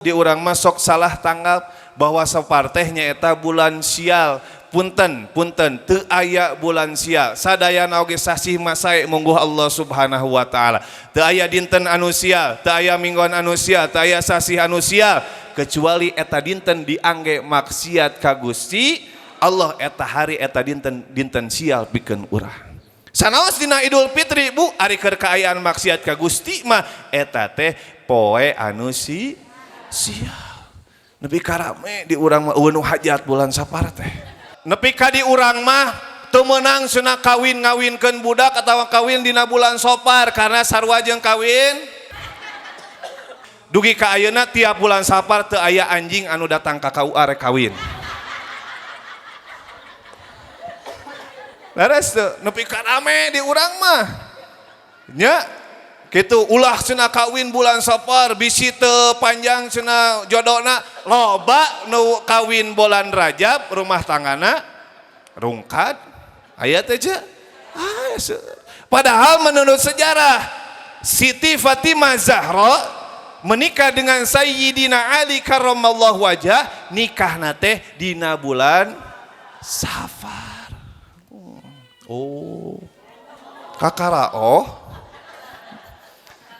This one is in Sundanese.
Di urang mah sok salah tanggap bahwa Sapar teh nyaeta bulan sial. Punten, punten, teu aya bulan sial. Sadayana oge sasih mah sae mungguh Allah Subhanahu wa taala. Teu aya dinten anu sial, teu aya mingguan anu sial, teu aya sasih anu sial, kecuali eta dinten diangge maksiat ka Gusti Allah, eta hari, eta dinten, dinten sial pikeun urang. Sanaos dina Idul Fitri, Bu, ari keur kaayaan maksiat ka Gusti mah eta teh poe anu si sial. Nepi ka rame di urang mah, euweuh nu hajat bulan Sapar teh. Nepi ka di urang mah teu meunang cenah kawin, ngawinkeun budak atawa kawin dina bulan Sopar, karena sarua jeung kawin. Dugi ka ayeuna tiap bulan Sapar teu aya anjing anu datang ka KUA rek kawin. Leres teu? Nepi ka rame di urang mah. Nya kitu, ulah cenah kawin bulan Sapar, bisi teu panjang cenah jodona. Loba nu kawin bulan Rajab rumah tanggana rungkad. Aya teh je? Ah, padahal menurut sejarah Siti Fatimah Zahra menikah dengan Sayyidina Ali karramallahu wajah, nikahna teh dina bulan Safar. Oh, kakara oh.